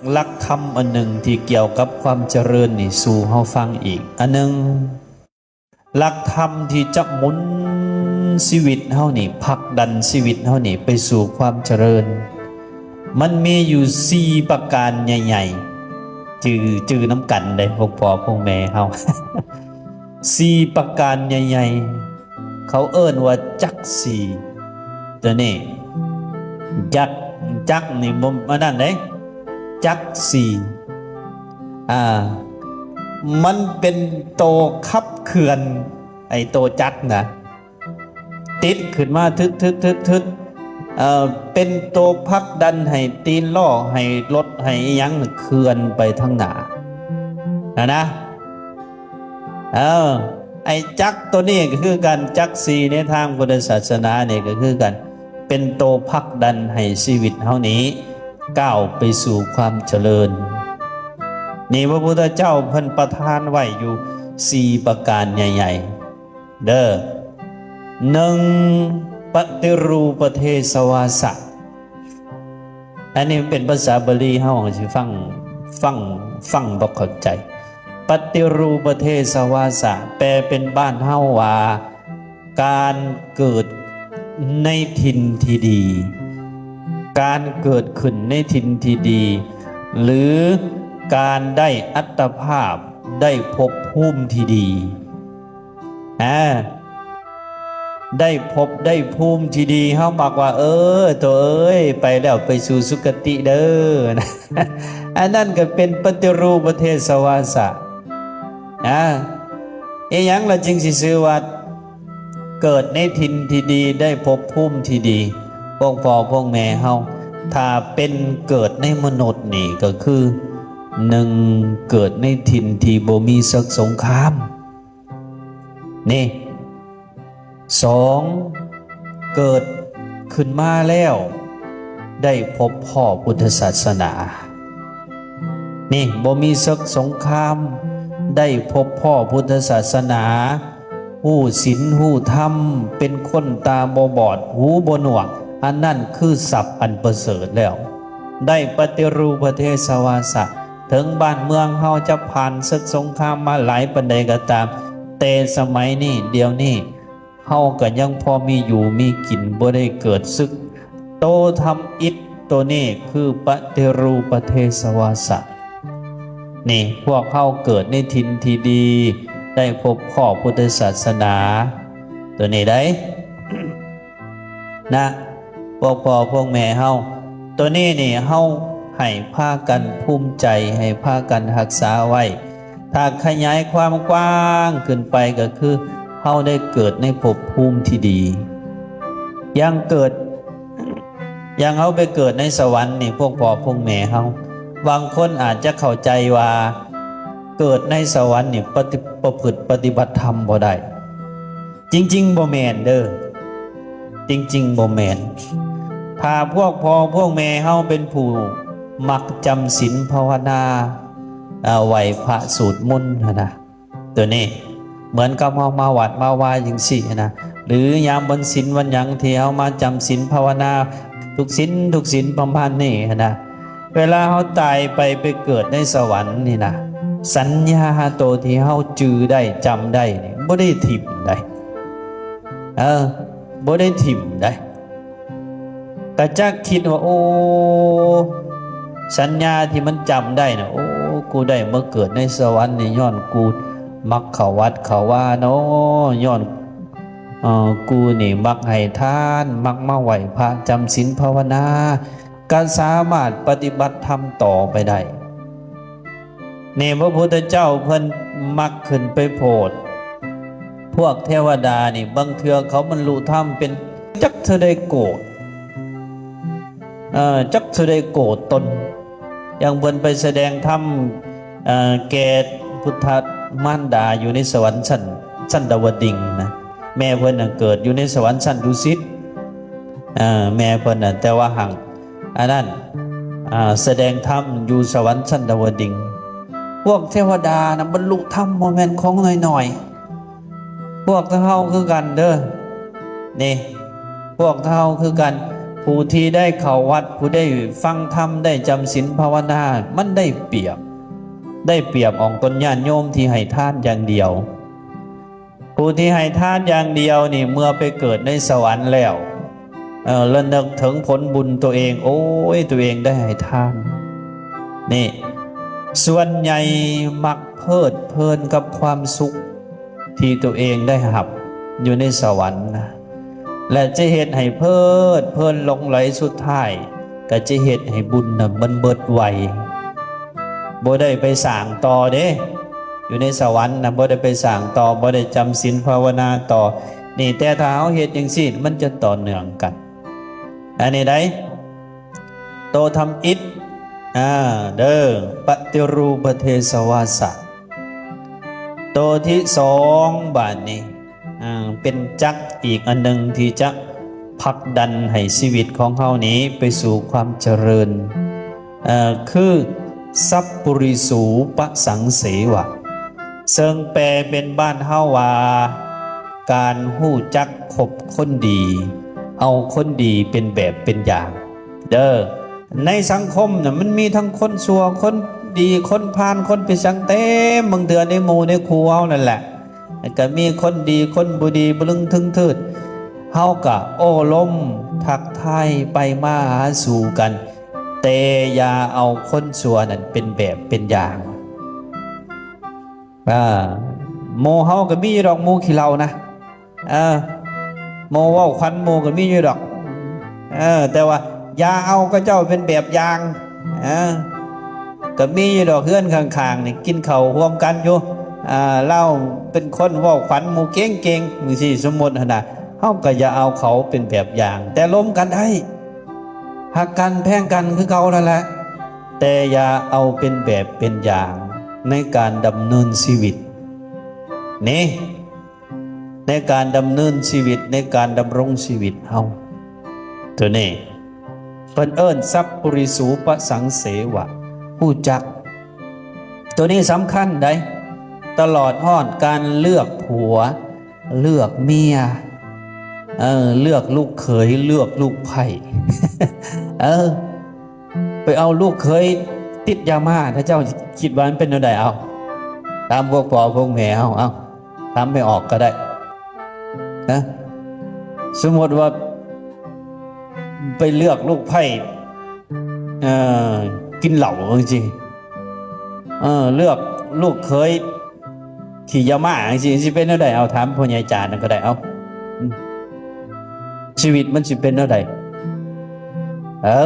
ຫຼັກທຳອັນໜຶ່ງທີ່ກ່ຽວກັບຄວາມຈະເລີນນີ້ສູ່ເຮົາຟັງອີກອັນໜຶ່ງ. ຫຼັກທຳທີ່ຈະໝູນຊີວິດເຮົານີ້ ຜັກດັນຊີວິດເຮົານີ້ໄປສູ່ຄວາມຈະເລີນ ມັນມີຢູ່ສີ່ປະການໃຫຍ່ໆ. ຈື່ ຈື່ນຳກັນເດ້ ພວກພໍ່ພວກແມ່ເຮົາ. ສີ່ປະການໃຫຍ່ໆ ເຂົາເອີ້ນວ່າຈັກສີ່ ຕົວນີ້ ຈັກ ຈັກນີ້ບໍ່ ອັນນັ້ນເດ້ ຈັກສີ່ ອ່າ ມັນເປັນໂຕຂັບເຄື່ອນ ໄອ້ໂຕຈັກນະ ຕິດຂຶ້ນມາທຶດໆໆໆ ເອີ ເປັນໂຕຜັກດັນໃຫ້ຕີນລໍ້ ໃຫ້ລົດ ໃຫ້ອີ່ຫຍັງເຄື່ອນໄປທາງໜ້າຫັ້ນນະ. ເອີ ໄອ້ຈັກໂຕນີ້ກໍຄືກັນ ຈັກສີ່ໃນທາງພຸດທະສາສະໜານີ້ກໍຄືກັນ ເປັນໂຕຜັກດັນໃຫ້ຊີວິດເຮົານີ້ກ້າວໄປສູ່ຄວາມຈະເລີນ. ນີ້ພະພຸດທະເຈົ້າເພິ່ນປະທານໄວ້ຢູ່ສີ່ປະການໃຫຍ່ໆ ເດີ. ໜຶ່ງ ປະຕິຮູປະເທສະວາສະ. ອັນນີ້ເປັນພາສາບາລີ ເຮົາຊິຟັງ ຟັງ ຟັງບໍ່ເຂົ້າໃຈ. ປະຕິຮູປະເທສະວາສະ ແປເປັນບ້ານເຮົາວ່າ ການເກີດໃນຖິ່ນທີ່ດີ, ການເກີດຂຶ້ນໃນຖິ່ນທີ່ດີ ຫຼື ການໄດ້ອັດຕະພາບ ໄດ້ພົບພູມທີ່ດີ. ອາ ໄດ້ພົບໄດ້ພູມທີ່ດີ ເຮົາມັກວ່າ ເອີ ໂຕເອີຍ ໄປແລ້ວໄປສູ່ສຸຄະຕິເດີ. ອັນນັ້ນກໍເປັນປະຕິຮູປະເທສະວາສະ. ອາ ອີ່ຫຍັງລະຈຶ່ງຊິຊື່ວ່າເກີດໃນຖິ່ນທີ່ດີ ໄດ້ພົບພູມທີ່ດີ? ພວກພໍ່ພວກແມ່ເຮົາ ຖ້າເປັນເກີດໃນມະນຸດນີ້ກໍຄື ໜຶ່ງ ເກີດໃນຖິ່ນທີ່ບໍ່ມີເສິກສົງຄາມ. ນີ້ ສອງ ເກີດຂຶ້ນມາແລ້ວໄດ້ພົບພໍ້ພຸດທະສາສະໜາ. ນີ້ ບໍ່ມີເສິກສົງຄາມ ໄດ້ພົບພໍ້ພຸດທະສາສະໜາ, ຮູ້ສິນຮູ້ທຳ, ເປັນຄົນຕາບໍ່ບອດ ຫູບໍ່ໜວກ, ອັນນັ້ນຄືຊັບອັນປະເສີດແລ້ວ. ໄດ້ປະຕິຮູປະເທສະວາສະ. ເຖິງບ້ານເມືອງເຮົາຈະຜ່ານເສິກສົງຄາມມາຫຼາຍປານໃດກໍຕາມ, ແຕ່ສະໄໝນີ້ ດຽວນີ້ ເຮົາກໍຍັງພໍມີຢູ່ມີກິນ, ບໍ່ໄດ້ເກີດເສິກ. ໂຕທຳອິດໂຕນີ້ຄືປະຕິຮູປະເທສະວາສະ. ນີ້ ພວກເຮົາເກີດໃນຖິ່ນທີ່ດີ, ໄດ້ພົບພໍ້ພຸດທະສາສະໜາ ໂຕນີ້ໄດ໋. ນະ ພວກພໍ່ພວກແມ່ເຮົາ ໂຕນີ້ນີ້ ເຮົາໃຫ້ພາກັນພູມໃຈ ໃຫ້ພາກັນຮັກສາໄວ້. ຖ້າຂະຫຍາຍຄວາມກວ້າງຂຶ້ນໄປ ກໍຄືເຮົາໄດ້ເກີດໃນພົບພູມທີ່ດີ. ຢ່າງເກີດ ຢ່າງເຮົາໄປເກີດໃນສະຫວັນນີ້ ພວກພໍ່ພວກແມ່ເຮົາ ບາງຄົນອາດຈະເຂົ້າໃຈວ່າ ເກີດໃນສະຫວັນນີ້ ປະຕິ ປະພຶດປະຕິບັດທຳບໍ່ໄດ້. ຈິງໆບໍ່ແມ່ນເດີ້ ຈິງໆບໍ່ແມ່ນ. ຖ້າພວກພໍ່ພວກແມ່ເຮົາເປັນຜູ້ມັກຈຳສິນພາວະນາ ເອີ ໄຫວ້ພະສູດມົນຫັ້ນນະ ໂຕນີ້ ເໝືອນກັບເຮົາມາວັດມາວາຈັ່ງຊີ້ຫັ້ນນະ ຫຼື ຍາມວັນສິນວັນຫຍັງທີ່ເຮົາມາຈຳສິນພາວະນາ ທຸກສິນ ທຸກສິນປະມານນີ້ຫັ້ນນະ ເວລາເຮົາຕາຍໄປ ໄປເກີດໃນສະຫວັນນີ້ນະ ສັນຍາໂຕທີ່ເຮົາຈື່ໄດ້ ຈຳໄດ້ນີ້ ບໍ່ໄດ້ຖິ້ມໄດ໋ ເອີ ບໍ່ໄດ້ຖິ້ມໄດ໋. ກະຈັກຄິດວ່າ ໂອ້ ສັນຍາທີ່ມັນຈຳໄດ້ນະ ໂອ້ ກູໄດ້ມາເກີດໃນສະຫວັນນີ້ ຍ້ອນກູມັກເຂົ້າວັດເຂົ້າວາເນາະ ຍ້ອນ ເອີ ກູນີ້ມັກໃຫ້ທານ ມັກມາໄຫວ້ພະ ຈຳສິນພາວະນາ ກໍສາມາດປະຕິບັດທຳຕໍ່ໄປໄດ້. ນີ້ພະພຸດທະເຈົ້າເພິ່ນມັກຂຶ້ນໄປໂຜດ ພວກເທວະດານີ້ ບາງເທື່ອເຂົາບັນລຸທຳເປັນຈັກເທື່ອໃດໂກດ ເອີ ຈັກເທື່ອໃດໂກດຕົນ ຢ່າງເພິ່ນໄປສະແດງທຳ ເອີ ແກ່ພຸດທະມານດາຢູ່ໃນສະຫວັນຊັ້ນ ຊັ້ນດາວະດິງນະ ແມ່ເພິ່ນນະເກີດຢູ່ໃນສະຫວັນຊັ້ນດຸສິດ ເອີ ແມ່ເພິ່ນນະ ແຕ່ວ່າຫາກ ອັນນັ້ນ ອາ ສະແດງທຳຢູ່ສະຫວັນຊັ້ນດາວະດິງ ພວກເທວະດານະບັນລຸທຳບໍ່ແມ່ນຂອງນ້ອຍໆ ພວກເຮົາຄືກັນເດີ້ ນີ້ ພວກເຮົາຄືກັນ ຜູ້ທີ່ໄດ້ເຂົ້າວັດ ຜູ້ໄດ້ຟັງທຳ ໄດ້ຈຳສິນພາວະນາ ມັນໄດ້ປຽບ ໄດ້ປຽບອອກຕົນຍາດໂຍມທີ່ໃຫ້ທານຢ່າງດຽວ. ຜູ້ທີ່ໃຫ້ທານຢ່າງດຽວນີ້ ເມື່ອໄປເກີດໃນສະຫວັນແລ້ວ ເອີ ລະນຶກເຖິງຜົນບຸນຕົວເອງ ໂອ້ຍ ຕົວເອງໄດ້ໃຫ້ທານ. ນີ້ ສ່ວນໃຫຍ່ມັກເພີດເພີນກັບຄວາມສຸກທີ່ຕົວເອງໄດ້ຮັບຢູ່ໃນສະຫວັນນະ ແລະ ຈະເຮັດໃຫ້ເພີດເພີນຫຼົງໄຫຼ ສຸດທ້າຍກໍຈະເຮັດໃຫ້ບຸນນະມັນເບິດໄວ. ບໍ່ໄດ້ໄປສ້າງຕໍ່ເດ້ ຢູ່ໃນສະຫວັນນະ ບໍ່ໄດ້ໄປສ້າງຕໍ່ ບໍ່ໄດ້ຈຳສິນພາວະນາຕໍ່. ນີ້ ແຕ່ຖ້າເຮົາເຮັດຈັ່ງຊີ້ ມັນຈະຕໍ່ເນື່ອງກັນ. ອັນນີ້ໃດ ໂຕທຳອິດ ອ່າ ເດີ ປະຕິຮູບະເທສະວາສະ ໂຕທີສອງ ບາດນີ້ ອ່າ ເປັນຈັກອີກອັນໜຶ່ງທີ່ຈະຜັກດັນໃຫ້ຊີວິດຂອງເຮົານີ້ໄປສູ່ຄວາມຈະເລີນ ເອີ ຄື ສັບປຸລິສູປະສັງເສວະ ເຊິ່ງແປເປັນບ້ານເຮົາວ່າ ການຮູ້ຈັກຄົບຄົນດີ ເອົາຄົນດີເປັນແບບເປັນຢ່າງເດີ. ໃນສັງຄົມນະ ມັນມີທັງຄົນຊົ່ວ ຄົນດີ ຄົນພານ ຄົນໄປສັງເຕັມ ບາງເທື່ອໃນໝູ່ໃນຄູ່ເຮົານັ້ນແຫຼະ ແລ້ວກໍມີຄົນດີ ຄົນບໍ່ດີ ບະລຶງທຶງທືດ. ເຮົາກໍໂອ້ລົມທັກທາຍໄປມາຫາສູ່ກັນ ແຕ່ຢ່າເອົາຄົນຊົ່ວນັ້ນເປັນແບບເປັນຢ່າງ. ອ່າ ໝູ່ເຮົາກໍມີຢູ່ດອກ ໝູ່ຂີ້ເຫຼົ້ານະ ເອີ ໝູ່ເວົ້າຂວັນໝູ່ກໍມີຢູ່ດອກ ເອີ ແຕ່ວ່າຢ່າເອົາເຂົາເຈົ້າເປັນແບບຢ່າງ. ເອີ ກໍມີຢູ່ດອກ ເຮືອນຂ້າງໆນີ້ກິນເຂົ້າຮ່ວມກັນຢູ່ ອ່າ ລາວເປັນຄົນເວົ້າຂວັນໝູ່ເກັ່ງໆ ຈັ່ງຊີ້ ສົມມຸດຫັ້ນນະ ເຮົາກໍຢ່າເອົາເຂົາເປັນແບບຢ່າງ ແຕ່ລົມກັນໄດ້ ຮັກກັນແພງກັນຄືເກົ່ານັ້ນແຫຼະ ແຕ່ຢ່າເອົາເປັນແບບເປັນຢ່າງໃນການດຳເນີນຊີວິດນີ້ ໃນການດຳເນີນຊີວິດ ໃນການດຳລົງຊີວິດເຮົາ. ໂຕນີ້ເພິ່ນເອີ້ນ ສັບປຸລິສູປະສັງເສວະ ຮູ້ຈັກ. ໂຕນີ້ສຳຄັນໃດ໋ ຕະຫຼອດຮອດການເລືອກຜົວ ເລືອກເມຍ ເອີ ເລືອກລູກເຂີຍ ເລືອກລູກໃພ້ ເອີ ໄປເອົາລູກເຂີຍຕິດຢາມ້າ ຖ້າເຈົ້າຄິດວ່າມັນເປັນແນວໃດ? ເອົາ ຖາມພວກພໍ່ພວກແມ່ເຮົາ ເອົາ ຖາມແມ່ອອກກໍໄດ້ນະ. ສົມມຸດວ່າໄປເລືອກລູກໃພ້ ເອີ ກິນເຫຼົ້າຈັ່ງຊີ້ ເອີ ເລືອກລູກເຂີຍ ຂີ້ຢາມ້າຈັ່ງຊີ້ ຊິເປັນແນວໃດ? ເອົາ ຖາມພໍ່ໃຫຍ່ຈານນັ້ນກໍໄດ້ ເອົາ ອືມ ຊີວິດມັນຊິເປັນແນວໃດ? ເອີ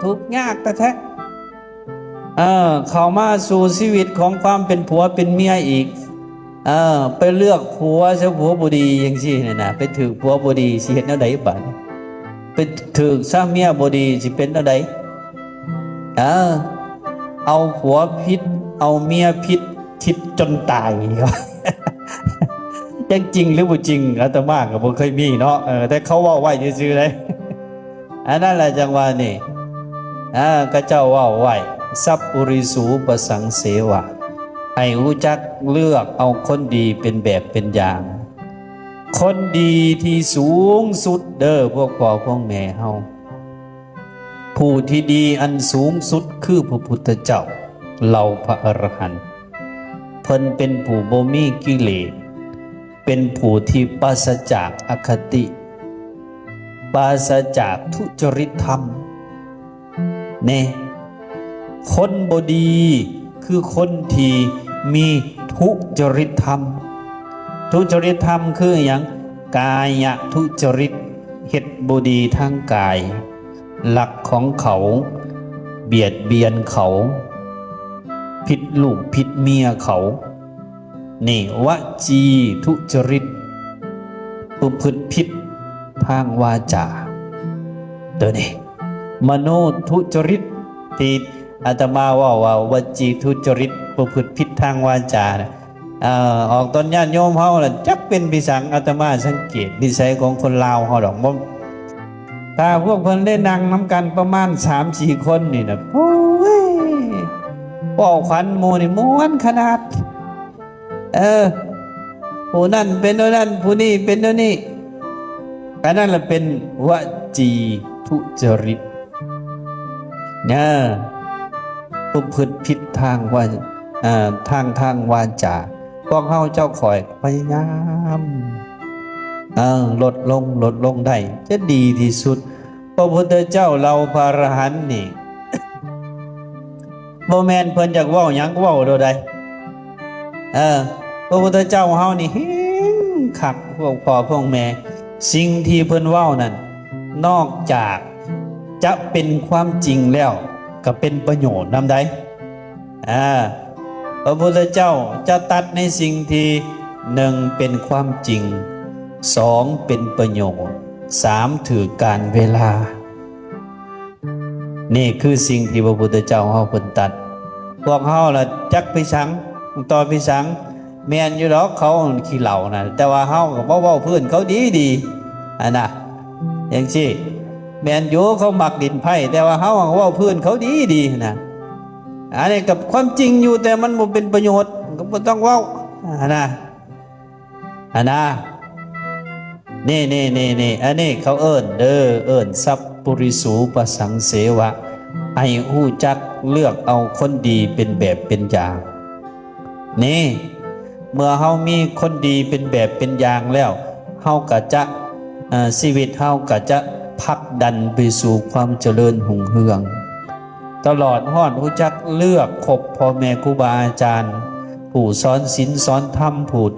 ທຸກຍາກແທ້ໆ ເອີ ເຂົ້າມາສູ່ຊີວິດຂອງຄວາມເປັນຜົວເປັນເມຍອີກ ເອີ ໄປເລືອກຜົວຊະ ຜົວບໍ່ດີຈັ່ງຊີ້ຫັ້ນນະ ໄປຖືກຜົວບໍ່ດີ ຊິເຮັດແນວໃດບາດນີ້? ໄປຖືກຊະເມຍບໍ່ດີ ຊິເປັນແນວໃດ? ເອີ ເອົາຜົວຜິດ ເອົາເມຍຜິດ ຜິດຈົນຕາຍ ຈັກຈິງຫຼືບໍ່ຈິງ ອາດຕະມາກໍບໍ່ເຄີຍມີເນາະ ເອີ ແຕ່ເຂົາເວົ້າໄວ້ຊື່ໆເດ້. ອັນນັ້ນແຫຼະ ຈັ່ງວ່ານີ້ ເອີ ເຂົາເຈົ້າເວົ້າໄວ້ ສັບປຸລິສູປະສັງເສວະ ໃຫ້ຮູ້ຈັກເລືອກເອົາຄົນດີເປັນແບບເປັນຢ່າງ. ຄົນດີທີ່ສູງສຸດເດີ ພວກພໍ່ພວກແມ່ເຮົາ ຜູ້ທີ່ດີອັນສູງສຸດຄືພະພຸດທະເຈົ້າ ເຫຼົ່າພະອະລະຫັນ ເພິ່ນເປັນຜູ້ບໍ່ມີກິເລດ ເປັນຜູ້ທີ່ປາສະຈາກອະຄະຕິ ປາສະຈາກທຸຈະລິດທຳ ແນ່ ຄົນບໍ່ດີຄືຄົນທີ່ມີທຸຈະລິດທຳ. ທຸຈະລິດທຳຄືຫຍັງ? ກາຍະທຸຈະລິດ ເຮັດບໍ່ດີທາງກາຍ ລັກຂອງເຂົາ ບຽດບຽນເຂົາ ຜິດລູກຜິດເມຍເຂົາ. ນີ້ ວະຈີທຸຈະລິດ ປະພຶດຜິດທາງວາຈາ ໂຕນີ້ ມະໂນທຸຈະລິດ ທີ່ອາດຕະມາເວົ້າວ່າ ວະຈີທຸຈະລິດ ປະພຶດຜິດທາງວາຈານະ ເອີ ອອກຕົນຍາດໂຍມເຮົານະ ຈັກເປັນພິສັງ ອາດຕະມາສັງເກດນິໄສຂອງຄົນລາວເຮົາດອກ ບໍ່ ຖ້າພວກເພິ່ນໄດ້ນັ່ງນຳກັນປະມານສາມສີ່ຄົນນີ້ນະ ໂອ້ຍ ເວົ້າຂວັນໝູ່ນີ້ມ່ວນຂະໜາດ ເອີ ຜູ້ນັ້ນເປັນແນວນັ້ນ ຜູ້ນີ້ເປັນແນວນີ້ ອັນນັ້ນລະເປັນວະຈີ ທຸຈະລິດ ເອີ ປະພຶດຜິດທາງວາ ເອີ ທາງ ທາງວາຈາ. ພວກເຮົາເຈົ້າຂ້ອຍພະຍາຍາມ ເອີ ລົດລົງ ລົດລົງໄດ້ຈະດີທີ່ສຸດ. ພະພຸດທະເຈົ້າເຫຼົ່າພະອະລະຫັນນີ້ ບໍ່ແມ່ນເພິ່ນຢາກເວົ້າຫຍັງເວົ້າໂລດໃດ. ເອີ ພະພຸດທະເຈົ້າເຮົານີ້ແຮງຄັກ ພວກພໍ່ພວກແມ່. ສິ່ງທີ່ເພິ່ນເວົ້ານັ້ນ ນອກຈາກຈະເປັນຄວາມຈິງແລ້ວ ກໍເປັນປະໂຫຍດນຳໃດ. ອາ ພະພຸດທະເຈົ້າຈະຕັດໃນສິ່ງທີ່ ໜຶ່ງ ເປັນຄວາມຈິງ, ສອງ ເປັນປະໂຫຍດ, ສາມ ຖືກການເວລາ. ນີ້ຄືສິ່ງທີ່ພະພຸດທະເຈົ້າເຮົາເພິ່ນຕັດ. ພວກເຮົາລະຈັກໄປສັງ ຕໍ່ໄປສັງ. ແມ່ນຢູ່ດອກ ເຂົາຂີ້ເຫຼົ້ານະ ແຕ່ວ່າເຮົາກໍເວົ້າ ເວົ້າພື້ນເຂົາດີໆ ຫັ້ນນະ ຈັ່ງຊີ້. ແມ່ນຢູ່ ເຂົາມັກຫຼິ້ນໄພ້ ແຕ່ວ່າເຮົາເວົ້າພື້ນເຂົາດີໆ ຫັ້ນນະ. ອັນນີ້ກໍຄວາມຈິງຢູ່ ແຕ່ມັນບໍ່ເປັນປະໂຫຍດ ກໍບໍ່ຕ້ອງເວົ້າ ຫັ້ນນະ. ອັນນະ ນີ້ໆໆໆ ອັນນີ້ເຂົາເອີ້ນເດີ ເອີ້ນສັບປຸລິສູປະສັງເສວະ ໃຫ້ຮູ້ຈັກເລືອກເອົາຄົນດີເປັນແບບເປັນຢ່າງ. ນີ້ ເມື່ອເຮົາມີຄົນດີເປັນແບບເປັນຢ່າງແລ້ວ ເຮົາກໍຈະ ເອີ ຊີວິດເຮົາກໍຈະຜັກດັນໄປສູ່ຄວາມຈະເລີນຮຸ່ງເຮືອງ ຕະຫຼອດຮອດຮູ້ຈັກເລືອກຄົບພໍ່ແມ່ຄູບາອາຈານ ຜູ້ສອນສິນສອນທຳ ຜູ້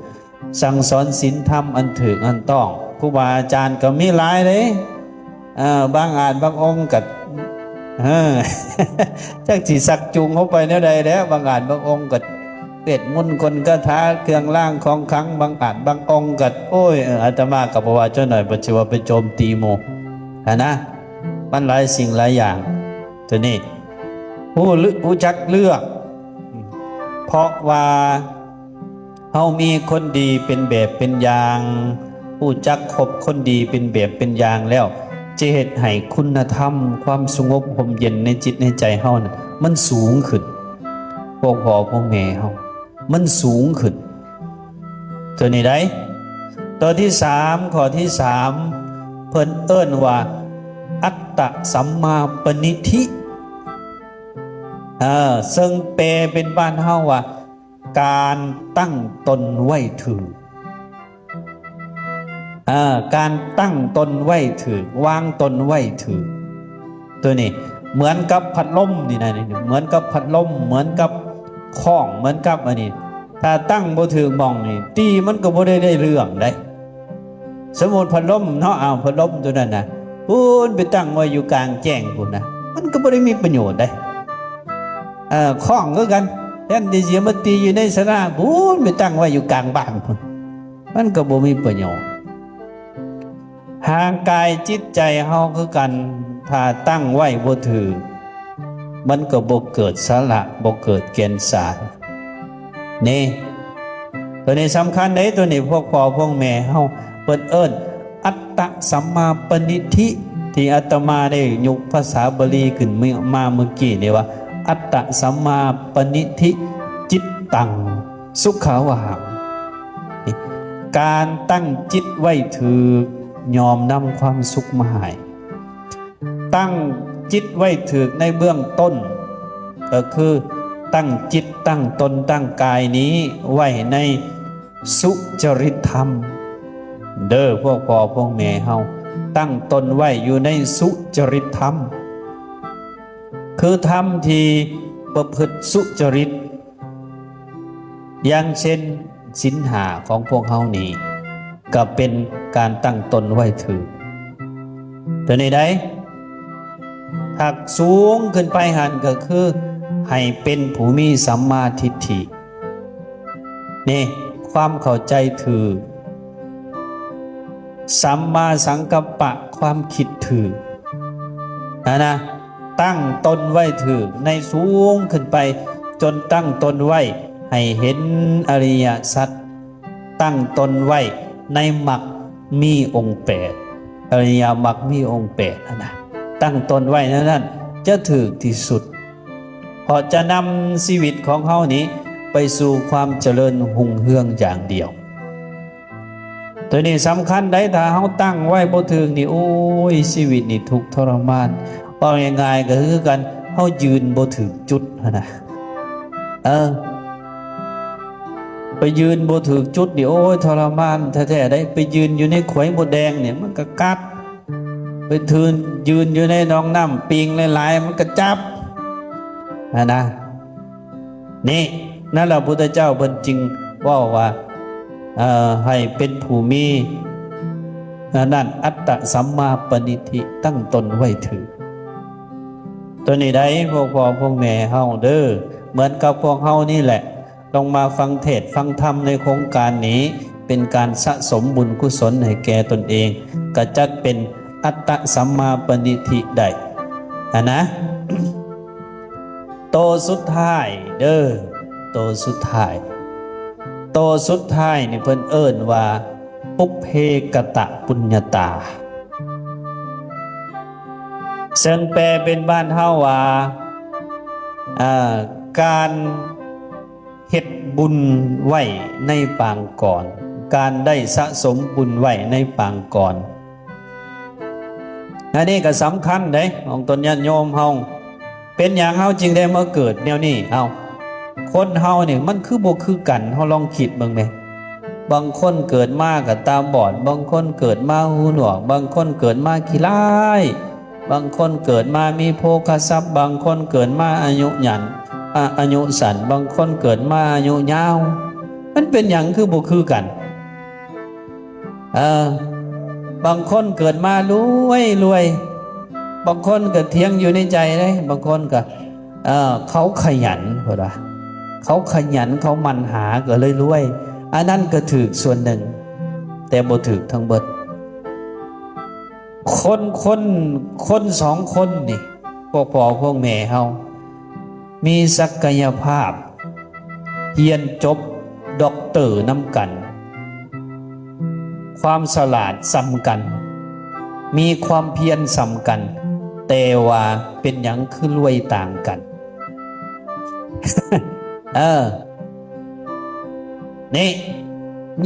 ສັ່ງສອນສິນທຳອັນຖືກອັນຕ້ອງ. ຄູບາອາຈານກໍມີຫຼາຍເດ້ ເອີ ບາງອາດບາງອົງກໍ ເອີ ຈັກຊິຊັກຈູງເຮົາໄປແນວໃດແຫຼະ. ບາງອາດບາງອົງກໍເວດມົນ ຄົນຄາຖາ ເຄື່ອງລາງຂອງຂັງ. ບາງອາດບາງອົງກໍ ໂອ້ຍ ເອີ ອາດຕະມາກໍບໍ່ວ່າຈັກໜ້ອຍ ບໍ່ຊິວ່າໄປໂຈມຕີໝູ່ຫັ້ນນະ. ມັນຫຼາຍສິ່ງຫຼາຍຢ່າງ ຕົວນີ້ ຮູ້ ຮູ້ຈັກເລືອກ ເພາະວ່າ ເຮົາມີຄົນດີເປັນແບບເປັນຢ່າງ, ຮູ້ຈັກຄົບຄົນດີເປັນແບບເປັນຢ່າງແລ້ວ ຈະເຮັດໃຫ້ຄຸນນະທຳ ຄວາມສະຫງົບຮົ່ມເຢັນໃນຈິດໃນໃຈເຮົານັ້ນ ມັນສູງຂຶ້ນ. ພວກພໍ່ພວກແມ່ເຮົາ ມັນສູງຂຶ້ນ. ຕົວນີ້ໃດ ຕົວທີສາມ ຂໍ້ທີສາມ ເພິ່ນເອີ້ນວ່າ ອັດຕະສຳມາປະນິທິ ເອີ ເຊິ່ງແປເປັນບ້ານເຮົາວ່າ ການຕັ້ງຕົນໄວ້ຖືກ ເອີ ການຕັ້ງຕົນໄວ້ຖືກ ວາງຕົນໄວ້ຖືກ. ຕົວນີ້ເໝືອນກັບພັດລົມນີ້ນະ ເໝືອນກັບພັດລົມ ເໝືອນກັບຄ້ອງ ເໝືອນກັບອັນນີ້ ຖ້າຕັ້ງບໍ່ຖືກໝ່ອງນີ້ ຕີມັນກໍບໍ່ໄດ້ ໄດ້ເລື່ອງໃດ. ສົມມຸດພັດລົມເນາະ ເອົາ ພັດລົມຕົວນັ້ນນະ ພຸ້ນໄປຕັ້ງໄວ້ຢູ່ກາງແຈ້ງພຸ້ນນະ ມັນກໍບໍ່ໄດ້ມີປະໂຫຍດໃດ. ເອີ ຄ້ອງຄືກັນ ແທນທີ່ຊິມາຕີຢູ່ໃນສາລາ ພຸ້ນໄປຕັ້ງໄວ້ຢູ່ກາງບ້ານພຸ້ນ ມັນກໍບໍ່ມີປະໂຫຍດ. ຮ່າງກາຍຈິດໃຈເຮົາຄືກັນ ຖ້າຕັ້ງໄວ້ບໍ່ຖືກ ມັນກໍບໍ່ເກີດສາລະ ບໍ່ເກີດແກ່ນສານ. ນີ້ ຕົວນີ້ສຳຄັນເດ້ ຕົວນີ້ພວກພໍ່ພວກແມ່ເຮົາ ເພິ່ນເອີ້ນອັດຕະສຳມາປະນິທິ ທີ່ອາດຕະມາໄດ້ຍົກພາສາບາລີຂຶ້ນມາເມື່ອກີ້ນີ້ວ່າ ອັດຕະສຳມາປະນິທິ ຈິດຕັງ ສຸຂາວະຫັງ. ການຕັ້ງຈິດໄວ້ຖືກ ຍ່ອມນຳຄວາມສຸກມາໃຫ້. ຕັ້ງຈິດໄວ້ຖືກໃນເບື້ອງຕົ້ນ ກໍຄືຕັ້ງຈິດ ຕັ້ງຕົນ ຕັ້ງກາຍນີ້ໄວ້ໃນສຸຈະລິດທຳ ເດີ ພວກພໍ່ພວກແມ່ເຮົາ ຕັ້ງຕົນໄວ້ຢູ່ໃນສຸຈະລິດທຳ ຄືທຳທີ່ປະພຶດສຸຈະລິດ ຢ່າງເຊັ່ນ ສິນຫ້າຂອງພວກເຮົານີ້ ກໍເປັນການຕັ້ງຕົນໄວ້ຖືກ. ຕົວນີ້ໃດ ຖ້າສູງຂຶ້ນໄປຫັ້ນ ກໍຄືໃຫ້ເປັນຜູ້ມີສຳມາທິດຖິ ນີ້ ຄວາມເຂົ້າໃຈຖືກ, ສຳມາສັງກັບປະ ຄວາມຄິດຖືກ ຫັ້ນນະ. ຕັ້ງຕົນໄວ້ຖືກໃນສູງຂຶ້ນໄປ ຈົນຕັ້ງຕົນໄວ້ໃຫ້ເຫັນອະລິຍະສັດ, ຕັ້ງຕົນໄວ້ໃນມັກມີອົງແປດ, ອະລິຍະມັກມີອົງແປດຫັ້ນນະ, ຕັ້ງຕົນໄວ້ແນວນັ້ນຈະຖືກທີ່ສຸດ ເພາະຈະນຳຊີວິດຂອງເຮົານີ້ໄປສູ່ຄວາມຈະເລີນຮຸ່ງເຮືອງຢ່າງດຽວ. ໂຕ ຕົວນີ້ສຳຄັນໄດ໋ ຖ້າເຮົາຕັ້ງໄວ້ບໍ່ຖືກນີ້ ໂອ້ຍ ຊີວິດນີ້ທຸກທໍລະມານ. ເວົ້າງ່າຍໆກໍຄືກັນ ເຮົາຢືນບໍ່ຖືກຈຸດຫັ້ນນະ ເອີ ໄປຢືນບໍ່ຖືກຈຸດນີ້ ໂອ້ຍ ທໍລະມານແທ້ໆໄດ໋. ໄປຢືນຢູ່ໃນຂວາຍມົດແດງນີ້ ມັນກໍກັດ, ໄປຖືນ ຢືນຢູ່ໃນໜອງນ້ຳປິງຫຼາຍໆ ມັນກໍຈັບຫັ້ນນະ. ນີ້ ນັ້ນລະ ພຸດທະເຈົ້າເພິ່ນຈຶ່ງເວົ້າວ່າ ເອີ ໃຫ້ເປັນຜູ້ມີ ອັນນັ້ນ ອັດຕະສຳມາປະນິທິ ຕັ້ງຕົນໄວ້ຖືກ. ຕົວນີ້ໄດ໋ ພວກພໍ່ພວກແມ່ເຮົາເດີ ເໝືອນກັບພວກເຮົານີ້ແຫຼະ ຕ້ອງມາຟັງເທດຟັງທຳໃນໂຄງການນີ້ ເປັນການສະສົມບຸນກຸສົນໃຫ້ແກ່ຕົນເອງ ກະຈັກເປັນອັດຕະສຳມາປະນິທິໄດ້ຫັ້ນນະ. ໂຕສຸດທ້າຍເດີ ໂຕສຸດທ້າຍ ໂຕສຸດທ້າຍນີ້ເພິ່ນເອີ້ນວ່າ ປຸບເພກະຕະປຸນຍະຕາ ເຊິ່ງແປເປັນບ້ານເຮົາວ່າ ເອີ ການເຮັດບຸນໄວ້ໃນປາງກ່ອນ, ການໄດ້ສະສົມບຸນໄວ້ໃນປາງກ່ອນ. ອັນນີ້ກໍສຳຄັນເດ້ ຂອງຕົນຍາດໂຍມເຮົາ. ເປັນຫຍັງເຮົາຈຶ່ງໄດ້ມາເກີດແນວນີ້? ເອົ້າ ຄົນເຮົານີ້ມັນຄືບໍ່ຄືກັນ? ເຮົາລອງຄິດເບິ່ງແມ. ບາງຄົນເກີດມາກໍຕາບອດ, ບາງຄົນເກີດມາຫູໜວກ, ບາງຄົນເກີດມາຂີ້ລ້າຍ, ບາງຄົນເກີດມາມີໂພຄະຊັບ, ບາງຄົນເກີດມາອາຍຸຍານ ອາ ອາຍຸສັ້ນ, ບາງຄົນເກີດມາອາຍຸຍາວ. ມັນເປັນຫຍັງຄືບໍ່ຄືກັນ? ເອີ ບາງຄົນເກີດມາລວຍ ລວຍ, ບາງຄົນກໍຖຽງຢູ່ໃນໃຈເດ້, ບາງຄົນກໍ ເອີ ເຂົາຂະຫຍັນ ເພິ່ນວ່າ ເຂົາຂະຫຍັນ ເຂົາໝັ່ນຫາ ກໍເລີຍລວຍ. ອັນນັ້ນກໍຖືກສ່ວນໜຶ່ງ ແຕ່ບໍ່ຖືກທັງເບິດ. ຄົນ ຄົນ ຄົນສອງຄົນນີ້ ພວກພໍ່ພວກແມ່ເຮົາ ມີສັກກະຍະພາບ ຮຽນຈົບດັອກເຕີນຳກັນ, ຄວາມສະຫຼາດສ່ຳກັນ, ມີຄວາມພຽນສ່ຳກັນ, ແຕ່ວ່າເປັນຫຍັງຄືລວຍຕ່າງກັນ? ເອີ ນີ້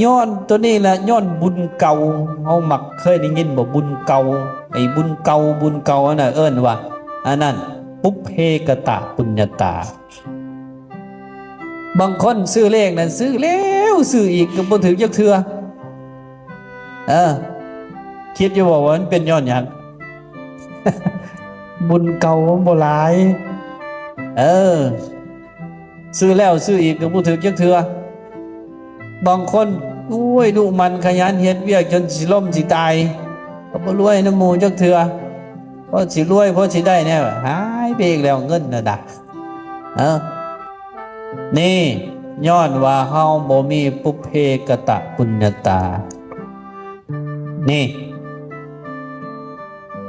ຍ້ອນໂຕນີ້ລະ ຍ້ອນບຸນເກົ່າ. ເຮົາມັກເຄີຍໄດ້ຍິນບໍ່? ບຸນເກົ່າ ໄອ້ບຸນເກົ່າ ບຸນເກົ່າອັນນັ້ນເອີ້ນວ່າ ອັນນັ້ນ ປຸບເພກະຕະປຸນຍະຕາ. ບາງຄົນຊື້ເລກນັ້ນ ຊື້ແລ້ວຊື້ອີກກໍບໍ່ຖືກຈັກເທື່ອ. ເອີ ຄິດຢູ່ບໍ່ວ່າມັນເປັນຍ້ອນຫຍັງ? ບຸນເກົ່າມັນບໍ່ຫຼາຍ. ເອີ ຊື້ແລ້ວຊື້ອີກກໍບໍ່ຖືກຈັກເທື່ອ. ບາງຄົນ ໂອ້ຍ ດຸໝັ່ນຂະຫຍັນເຮັດວຽກຈົນຊິລົ້ມຊິຕາຍ ກໍບໍ່ລວຍນຳໝູ່ຈັກເທື່ອ. ພໍຊິລວຍ ພໍຊິໄດ້ແດ່ ຫາຍໄປອີກແລ້ວເງິນນັ້ນນະ. ເອີ ນີ້ ຍ້ອນວ່າເຮົາບໍ່ມີປຸບເພກະຕະປຸນຍະຕາ. ນີ້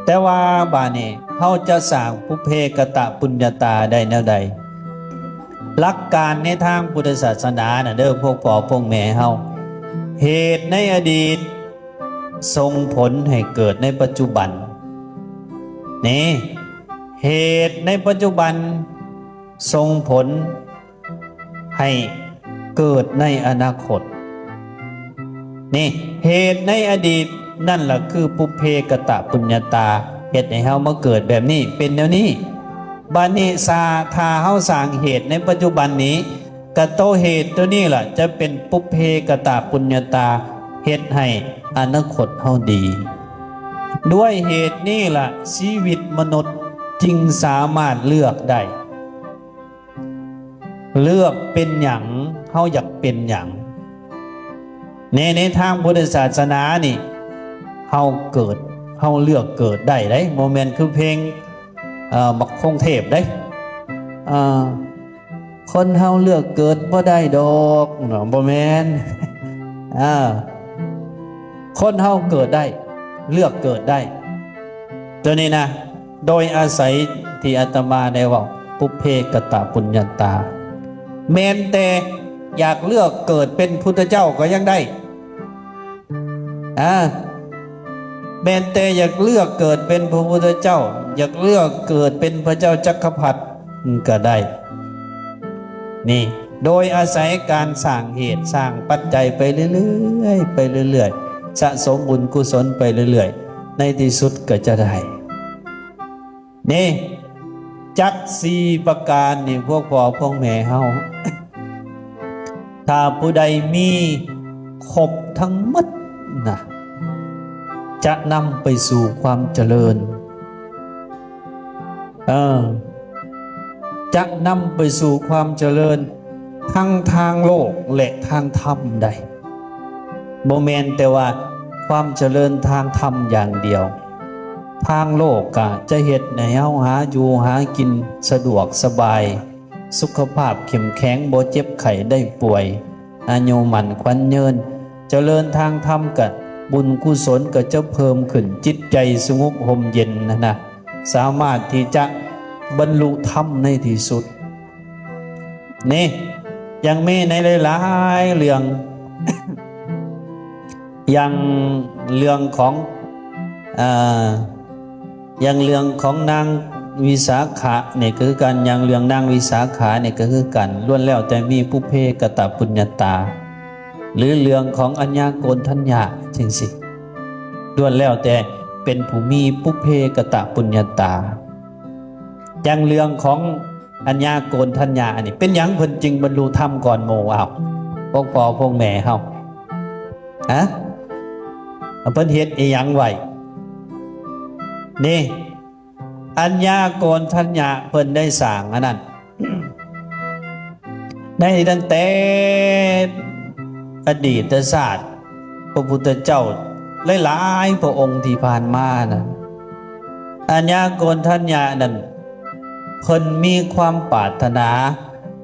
ແຕ່ວ່າບາດນີ້ເຮົາຈະສ້າງປຸບເພກະຕະປຸນຍະຕາໄດ້ແນວໃດ? ຫຼັກການໃນທາງພຸດທະສາສະໜານະເດີ ພວກພໍ່ພວກແມ່ເຮົາ, ເຫດໃນອະດີດສົ່ງຜົນໃຫ້ເກີດໃນປັດຈຸບັນ. ນີ້ ເຫດໃນປັດຈຸບັນສົ່ງຜົນ ໃຫ້ເກີດໃນອະນາຄົດ. ນີ້ ເຫດໃນອະດີດນັ້ນລະຄືປຸບເພກະຕະປຸນຍະຕາ ເຮັດໃຫ້ເຮົາມາເກີດແບບນີ້ ເປັນແນວນີ້. ບາດນີ້ ສາ ຖ້າເຮົາສ້າງເຫດໃນປັດຈຸບັນນີ້ ກະໂຕເຫດໂຕນີ້ລະຈະເປັນປຸບເພກະຕະປຸນຍະຕາ ເຮັດໃຫ້ອະນາຄົດເຮົາດີ. ດ້ວຍເຫດນີ້ລະ ຊີວິດມະນຸດຈຶ່ງສາມາດເລືອກໄດ້. ເລືອກເປັນຫຍັງ ເຮົາຢາກເປັນຫຍັງ. ໃນ ໃນທາງພຸດທະສາສະໜານີ້ ເຮົາເກີດ ເຮົາເລືອກເກີດໄດ້ເດ້ ບໍ່ແມ່ນຄືເພງ ເອີ ບັກຄົງເທບເດ້ ເອີ ຄົນເຮົາເລືອກເກີດບໍ່ໄດ້ດອກເນາະ ບໍ່ແມ່ນ. ເອີ ຄົນເຮົາເກີດໄດ້ ເລືອກເກີດໄດ້ ຕົວນີ້ນະ ໂດຍອາໄສທີ່ອາດຕະມາໄດ້ເວົ້າ ປຸບເພກະຕະປຸນຍະຕາ ແມ່ນແຕ່ຢາກເລືອກເກີດເປັນພຸດທະເຈົ້າກໍຍັງໄດ້ ອາ ແມ່ນແຕ່ຢາກເລືອກເກີດເປັນພະພຸດທະເຈົ້າ ຢາກເລືອກເກີດເປັນພະເຈົ້າຈັກກະພັດກໍໄດ້. ນີ້ ໂດຍອາໄສການສ້າງເຫດສ້າງປັດໄຈໄປເລື້ອຍໆ ໄປເລື້ອຍ ສະສົມບຸນກຸສົນໄປເລື້ອຍໆ ໃນທີ່ສຸດກໍຈະໄດ້ ນີ້ ຈັກສີ່ປະການນີ້ ພວກພໍ່ພວກແມ່ເຮົາ ຖ້າຜູ້ໃດມີຄົບທັງໝົດນະ ຈະນຳໄປສູ່ຄວາມຈະເລີນ ເອີ ຈະນຳໄປສູ່ຄວາມຈະເລີນ ທັງທາງໂລກ ແລະ ທາງທຳໄດ້. ບໍ່ແມ່ນແຕ່ວ່າຄວາມຈະເລີນທາງທຳຢ່າງດຽວ, ທາງໂລກກະຈະເຮັດໃຫ້ເຮົາຫາຢູ່ຫາກິນສະດວກສະບາຍ, ສຸຂະພາບເຂັ້ມແຂງ, ບໍ່ເຈັບໄຂ້ໄດ້ປ່ວຍ, ອາຍຸໝັ້ນຂວັນຍືນ, ຈະເລີນທາງທຳກະບຸນກຸສົນກະຈະເພີ່ມຂຶ້ນ, ຈິດໃຈສະຫງົບຮົ່ມເຢັນຫັ້ນນະ, ສາມາດທີ່ຈະບັນລຸທຳໃນທີ່ສຸດ. ນີ້ ຍັງມີໃນຫຼາຍໆເລື່ອງ ຢ່າງເລື່ອງຂອງ ເອີ ຢ່າງເລື່ອງຂອງນາງວິສາຂະນີ້ກໍຄືກັນ, ຢ່າງເລື່ອງນາງວິສາຂະນີ້ກໍຄືກັນ, ລ້ວນແລ້ວແຕ່ມີປຸບເພກະຕະປຸນຍະຕາ ຫຼືເລື່ອງຂອງອັນຍາໂກນທັນຍະຈັ່ງຊີ້ ລ້ວນແລ້ວແຕ່ເປັນຜູ້ມີປຸບເພກະຕະປຸນຍະຕາ. ຢ່າງເລື່ອງຂອງອັນຍາໂກນທັນຍາອັນນີ້ ເປັນຫຍັງເພິ່ນຈຶ່ງບັນລຸທຳກ່ອນໝູ່? ເອົາ ພວກພໍ່ພວກແມ່ເຮົາ ຮະ ເພິ່ນເຮັດອີ່ຫຍັງໄວ້? ນີ້ ອັນຍາໂກນທັນຍະເພິ່ນໄດ້ສ້າງອັນນັ້ນ ໃນຕັ້ງແຕ່ອະດີດຕະຊາດ ພະພຸດທະເຈົ້າຫຼາຍໆພະອົງທີ່ຜ່ານມານະ ອັນຍາໂກນທັນຍະນັ້ນ ເພິ່ນມີຄວາມປາດຖະໜາ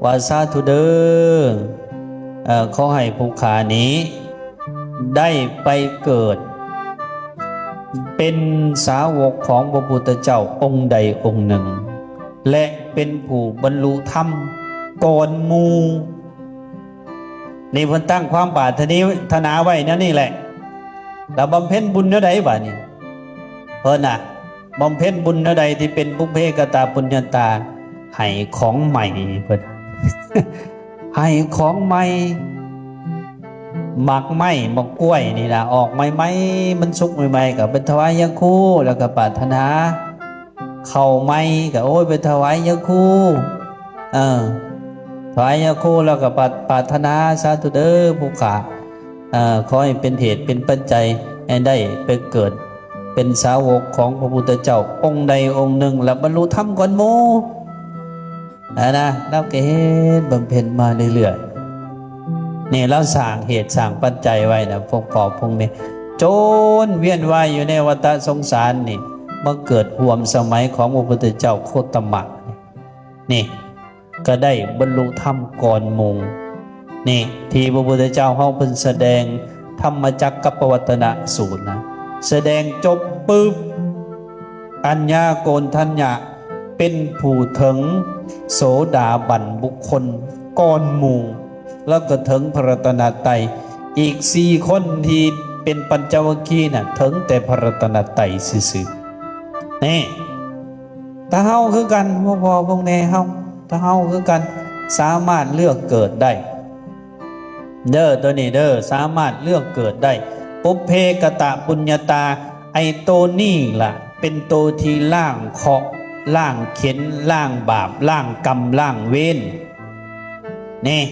ວ່າ ສາທຸເດີ ເອີ ຂໍໃຫ້ຜູ້ຂ້ານີ້ໄດ້ໄປເກີດເປັນສາວົກຂອງພະພຸດທະເຈົ້າອົງໃດອົງໜຶ່ງ ແລະ ເປັນຜູ້ບັນລຸທຳກ່ອນໝູ່. ນີ້ເພິ່ນຕັ້ງຄວາມປາດຖະໜາໄວ້ແນວນີ້ແຫຼະ. ແລ້ວບຳເພັນບຸນແນວໃດບາດນີ້? ເພິ່ນນະ ບຳເພັນບຸນແນວໃດທີ່ເປັນປຸບເພກະຕະປຸນຍະຕາ? ໃຫ້ຂອງໃໝ່ເພິ່ນ ໃຫ້ຂອງໃໝ່ ໝາກໄມ້ ໝາກກ້ວຍນີ້ນະ ອອກໃໝ່ໆ ມັນສຸກໃໝ່ໆ ກໍໄປຖວາຍຍາຄູ ແລ້ວກໍປາດຖະໜາ ເຂົ້າໃໝ່ກໍ ໂອ້ຍ ໄປຖວາຍຍາຄູ ເອີ ຖວາຍຍາຄູ ແລ້ວກໍປາດ ປາດຖະໜາ ສາທຸເດີ ຜູ້ຂ້າ ເອີ ຂໍໃຫ້ເປັນເຫດເປັນປັດໄຈໃຫ້ໄດ້ໄປເກີດເປັນສາວົກຂອງພະພຸດທະເຈົ້າອົງໃດອົງໜຶ່ງ ແລ້ວບັນລຸທຳກ່ອນໝູ່ ຫັ້ນນະ. ລາວກໍເຮັດບຳເພັນມາເລື້ອຍໆ ນີ້ລາວສ້າງເຫດສ້າງປັດໄຈໄວ້ນະ ພວກພໍ່ພວກແມ່ ຈົນວຽນວ່າຍຢູ່ໃນວັດຕະສົງສານນີ້ ມາເກີດຮ່ວມສະໄໝຂອງພະພຸດທະເຈົ້າໂຄຕະມະ ນີ້ ກໍໄດ້ບັນລຸທຳກ່ອນໝູ່ ນີ້ ທີ່ພະພຸດທະເຈົ້າເຮົາເພິ່ນສະແດງທຳມະຈັກກັບປະວັດຕະນະສູດນະ ສະແດງຈົບປຶບ ອັນຍາໂກນທັນຍະເປັນຜູ້ເຖິງໂສດາບັນບຸກຄົນກ່ອນໝູ່ ແລ້ວກໍເຖິງພະລັດຕະນະໄຕ ອີກສີ່ຄົນທີ່ເປັນປັນຈະວັກຄີນະ ເຖິງແຕ່ພະລັດຕະນະໄຕຊື່ໆ ນີ້ ຖ້າເຮົາຄືກັນ ພວກພໍ່ພວກແມ່ເຮົາ ຖ້າເຮົາຄືກັນ ສາມາດເລືອກເກີດໄດ້ເດີ ໂຕນີ້ເດີ ສາມາດເລືອກເກີດໄດ້ ປຸບເພກະຕະປຸນຍະຕາ ໄອ້ໂຕນີ້ລະ ເປັນໂຕທີ່ລ້າງເຄາະ ລ້າງເຂັນ ລ້າງບາບ ລ້າງກຳ ລ້າງເວນ ນີ້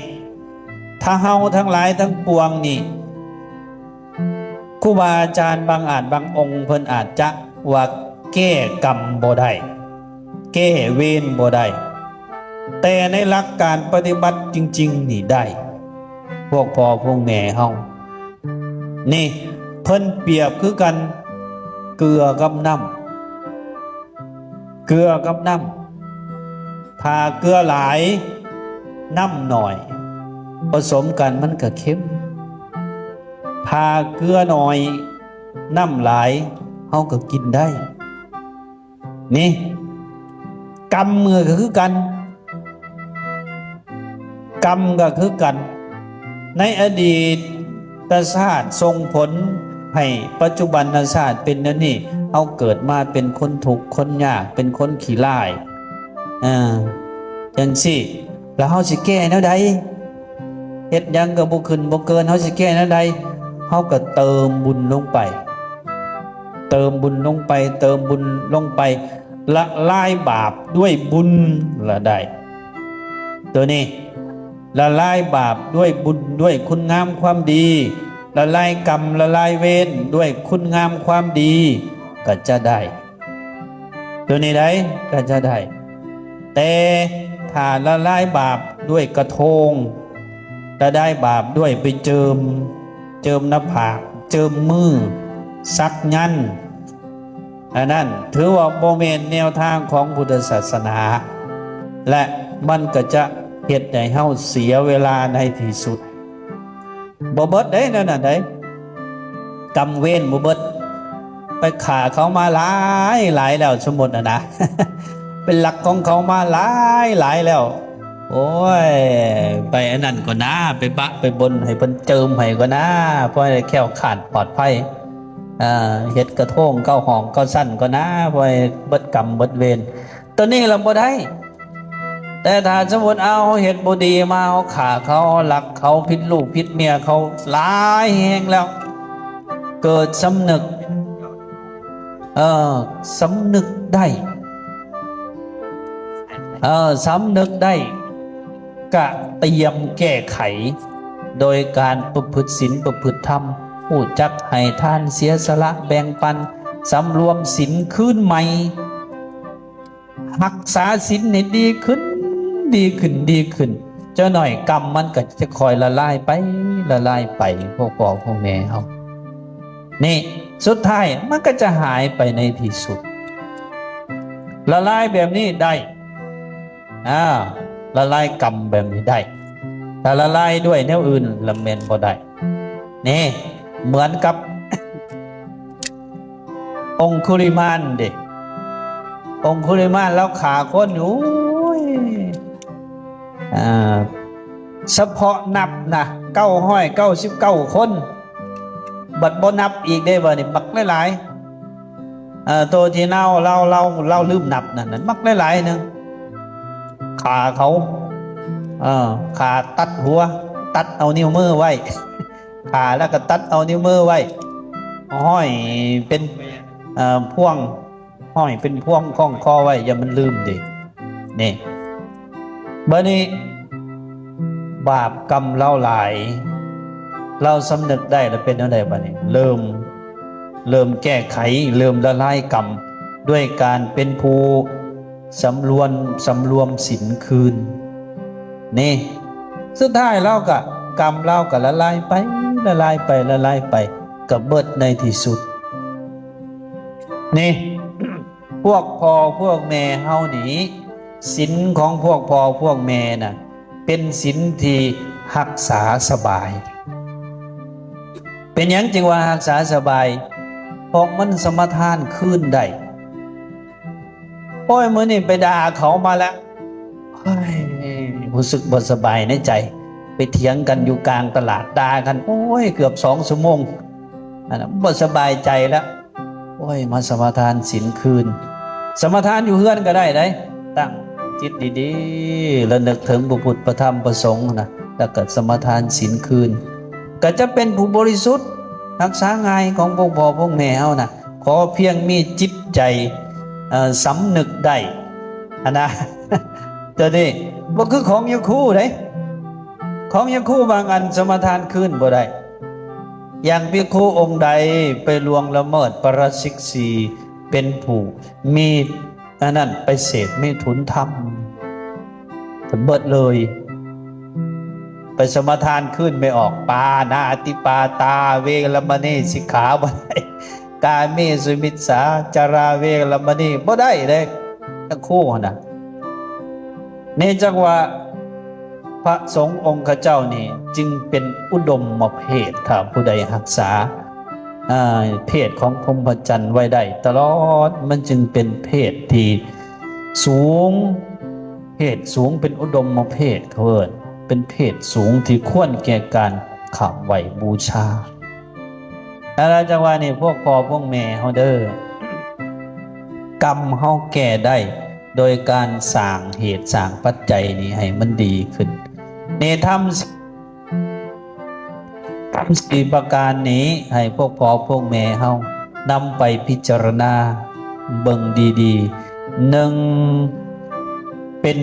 ຖ້າເຮົາທັງຫຼາຍທັງປວງນີ້ ຄູບາອາຈານບາງອາດບາງອົງເພິ່ນອາດຈະວ່າແກ້ກຳບໍ່ໄດ້ ແກ້ເວນບໍ່ໄດ້ ແຕ່ໃນຫຼັກການປະຕິບັດຈິງໆນີ້ໄດ້ ພວກພໍ່ພວກແມ່ເຮົາ ນີ້ ເພິ່ນປຽບຄືກັນ ເກືອກັບນ້ຳ ເກືອກັບນ້ຳ ຖ້າເກືອຫຼາຍ ນ້ຳໜ້ອຍ ປະສົມກັນມັນກະເຄັມ ຖ້າເກືອໜ້ອຍ ນ້ຳຫຼາຍ ເຮົາກະກິນໄດ້ ນີ້ ກຳກະຄືກັນ ກຳກະຄືກັນ ໃນອະດີດຕະຊາດສົ່ງຜົນໃຫ້ປັດຈຸບັນນະຊາດເປັນແນວນີ້ ເຮົາເກີດມາເປັນຄົນທຸກຄົນຍາກ ເປັນຄົນຂີ້ລ້າຍ ເອີ ຈັ່ງຊີ້ ແລ້ວເຮົາຊິແກ້ແນວໃດ? ເຮັດຫຍັງກໍບໍ່ຂຶ້ນບໍ່ເກີນ ເຮົາຊິແກ້ແນວໃດ? ເຮົາກໍເຕີມບຸນລົງໄປ ເຕີມບຸນລົງໄປ ເຕີມບຸນລົງໄປ ລະລາຍບາບດ້ວຍບຸນລະໄດ້. ໂຕນີ້ ລະລາຍບາບດ້ວຍບຸນ ດ້ວຍຄຸນງາມຄວາມດີ, ລະລາຍກຳ ລະລາຍເວນດ້ວຍຄຸນງາມຄວາມດີ ກໍຈະໄດ້. ໂຕນີ້ໃດກໍຈະໄດ້. ແຕ່ຖ້າລະລາຍບາບດ້ວຍກະໂທງ, ລະລາຍບາບດ້ວຍໄປເຈີມ, ເຈີມໜ້າຜາກ, ເຈີມມື, ສັກຍັນ, ອັນນັ້ນຖືວ່າບໍ່ແມ່ນແນວທາງຂອງພຸດທະສາສະໜາ ແລະ ມັນກໍຈະເຮັດໃຫ້ເຮົາເສຍເວລາໃນທີ່ສຸດ. ບໍ່ເບິດເດ້ແນວນັ້ນເດ້ ກຳເວນບໍ່ເບິດ. ໄປຂ້າເຂົາມາຫຼາຍຫຼາຍແລ້ວ ສົມມຸດນະນະ ໄປລັກຂອງເຂົາມາຫຼາຍຫຼາຍແລ້ວ. ໂອ້ຍ ໄປອັນນັ້ນກ່ອນນາ ໄປບະໄປບົນໃຫ້ເພິ່ນເຈີມໃຫ້ກ່ອນນາ ພໍໃຫ້ແຄ້ວຄາດປອດໄພ. ເຮັດກະໂທງເກົ້າຫ້ອງເກົ້າຊັ້ນກ່ອນນາ ພໍໃຫ້ເບິດກຳເບິດເວນ. ໂຕນີ້ລະບໍ່ໄດ້. ແຕ່ຖ້າສົມມຸດ ເອົາ ເຮົາເຮັດບໍ່ດີມາ ເຮົາຂ້າເຂົາ ເຮົາລັກເຂົາ ຜິດລູກຜິດເມຍເຂົາຫຼາຍແຮງແລ້ວ ເກີດສຳນຶກ ເອີ ສຳນຶກໄດ້ ເອີ ສຳນຶກໄດ້ ກະຕຽມແກ້ໄຂ ໂດຍການປະພຶດສິນປະພຶດທຳ ຮູ້ຈັກໃຫ້ທານ ເສຍສະຫຼະ ແບ່ງປັນ ສຳລວມສິນຄືນໃໝ່ ຮັກສາສິນໃຫ້ດີຂຶ້ນ ດີຂຶ້ນ ດີຂຶ້ນ. ຈັກໜ້ອຍກຳມັນກໍຈະຄ່ອຍລະລາຍໄປ ລະລາຍໄປ ພວກພໍ່ພວກແມ່ເຮົາ. ນີ້ ສຸດທ້າຍມັນກໍຈະຫາຍໄປໃນທີ່ສຸດ. ລະລາຍແບບນີ້ໄດ້ ອາ ລະລາຍກຳແບບນີ້ໄດ້. ຖ້າລະລາຍດ້ວຍແນວອື່ນລະແມ່ນບໍ່ໄດ້. ນີ້ ເໝືອນກັບ ອົງຄຸລິມານເດ ອົງຄຸລິມານລາວຂ້າຄົນຢູ່ ໂອ້ຍ ອາ ສະເພາະນັບນະ ເກົ້າຮ້ອຍເກົ້າສິບເກົ້າຄົນ ບັດບໍ່ນັບອີກເດ້ ບາດນີ້ບັກຫຼາຍໆ ເອີ ໂຕທີ່ລາວ ລາວ ລາວ ລາວລືມນັບນັ້ນ ບັກຫຼາຍໆໜຶ່ງ ຂ້າເຂົາ ເອີ ຂ້າຕັດຫົວ ຕັດເອົານິ້ວມືໄວ້ ຂ້າແລ້ວກໍຕັດເອົານິ້ວມືໄວ້ ຫ້ອຍເປັນ ເອີ ພວງ ຫ້ອຍເປັນພວງຄ້ອງຄໍໄວ້ ຢ່າມັນລືມເດ້. ນີ້ ບາດນີ້ບາບກຳລາວຫຼາຍ ລາວສຳນຶກໄດ້ແລ້ວເປັນແນວໃດບາດນີ້? ເລີ່ມ ເລີ່ມແກ້ໄຂ ເລີ່ມລະລາຍກຳ ດ້ວຍການເປັນຜູ້ ສຳລວມ ສຳລວມສິນຄືນ ນີ້ ສຸດທ້າຍລາວກະ ກຳລາວກະລະລາຍໄປ ລະລາຍໄປ ລະລາຍໄປ ກະເບິດໃນທີ່ສຸດ. ນີ້ ພວກພໍ່ພວກແມ່ເຮົານີ້ ສິນຂອງພວກພໍ່ພວກແມ່ນະ ເປັນສິນທີ່ຮັກສາສະບາຍ. ເປັນຫຍັງຈຶ່ງວ່າຮັກສາສະບາຍ? ເພາະມັນສະມາທານຄືນໄດ້. ໂອ້ຍ ມື້ນີ້ໄປດ່າເຂົາມາແລ້ວ ໂອ້ຍ ຮູ້ສຶກບໍ່ສະບາຍໃນໃຈ ໄປຖຽງກັນຢູ່ກາງຕະຫຼາດ ດ່າກັນ ໂອ້ຍ ເກືອບສອງຊົ່ວໂມງ ອັນນັ້ນບໍ່ສະບາຍໃຈແລ້ວ. ໂອ້ຍ ມາສະມາທານສິນຄືນ ສະມາທານຢູ່ເຮືອນກໍໄດ້ໃດ໋ ຕັ້ງຈິດດີໆ ລະນຶກເຖິງພະພຸດ ພະທຳ ພະສົງນະ ລະກະສະມາທານສິນຄືນ ກະຈະເປັນຜູ້ບໍລິສຸດ ຮັກສາງ່າຍຂອງພວກພໍ່ພວກແມ່ເຮົານະ. ຂໍພຽງມີຈິດໃຈ ເອີ ສຳນຶກໄດ້ຫັ້ນນະ ໂຕນີ້ບໍ່ຄືຂອງຍາຄູໃດ໋ ຂອງຍາຄູບາງອັນສະມາທານຄືນບໍ່ໄດ້. ຢ່າງພິກຂຸອົງໃດໄປລ່ວງລະເມີດປະລາຊິກສີ່ ເປັນຜູ້ມີອັນນັ້ນ ໄປເສບເມຖຸນທຳ ເບິດເລີຍ ໄປສະມາທານຄືນໄມ່ອອກ ປານາຕິປາຕາ ເວລະມະນີ ສິກຂາ ບໍ່ໄດ້ ກາເມສຸມິດສາຈາລາ ເວລະມະນີ ບໍ່ໄດ້ເດ້ ຍາຄູຫັ້ນນະ. ເນື່ອງຈາກວ່າພະສົງອົງຄະເຈົ້ານີ້ຈຶ່ງເປັນອຸດົມມະເພດ ຖ້າຜູ້ໃດຮັກສາ ອາ ເພດຂອງພົມພະຈັນໄວ້ໄດ້ຕະຫຼອດ ມັນຈຶ່ງເປັນເພດທີ່ສູງ ເພດສູງ ເປັນອຸດົມມະເພດ ເຂົາເອີ້ນ ເປັນເພດສູງທີ່ຄວນແກ່ການຂາບໄຫວ້ບູຊາ. ແລ້ວຈັ່ງວ່ານີ້ ພວກພໍ່ພວກແມ່ເຮົາເດີ ກຳເຮົາແກ້ໄດ້ໂດຍການສ້າງເຫດສ້າງປັດໄຈນີ້ໃຫ້ມັນດີຂຶ້ນ ເນທຳ ສີ່ປະການນີ້ ໃຫ້ພວກພໍ່ພວກແມ່ເຮົານຳໄປພິຈາລະນາເບິ່ງດີໆ. ໜຶ່ງ ເປັນ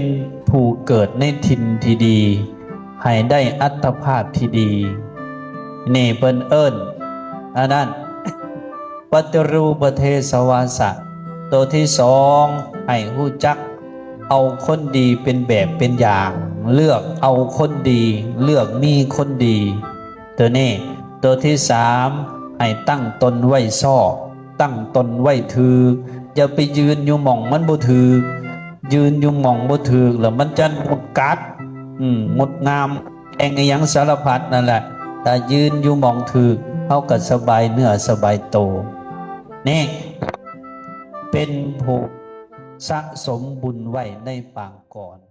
ຜູ້ເກີດໃນຖິ່ນທີ່ດີ ໃຫ້ໄດ້ອັດຕະພາບທີ່ດີ. ນີ້ເພິ່ນເອີ້ນ ອັນນັ້ນ ປະຕິຮູປະເທສະວາສະ. ໂຕທີສອງ ໃຫ້ຮູ້ຈັກເອົາຄົນດີເປັນແບບເປັນຢ່າງ, ເລືອກເອົາຄົນດີ, ເລືອກມີຄົນດີ. ໂຕນີ້ ໂຕທີສາມ ໃຫ້ຕັ້ງຕົນໄວ້ຊອບ, ຕັ້ງຕົນໄວ້ຖືກ, ຢ່າໄປຢືນຢູ່ໝ່ອງມັນບໍ່ຖືກ. ຢືນຢູ່ໝ່ອງບໍ່ຖືກແລ້ວມັນຈະມຸດກັດ, ອືມ, ມຸດງາມ ແອງອີ່ຫຍັງສາລະພັດນັ້ນແຫຼະ. ຖ້າຢືນຢູ່ໝ່ອງຖືກ ເຮົາກໍສະບາຍເນື້ອສະບາຍໂຕ. ນີ້ເປັນຜູ້ສະສົມບຸນໄວ້ໃນປາງກ່ອນ.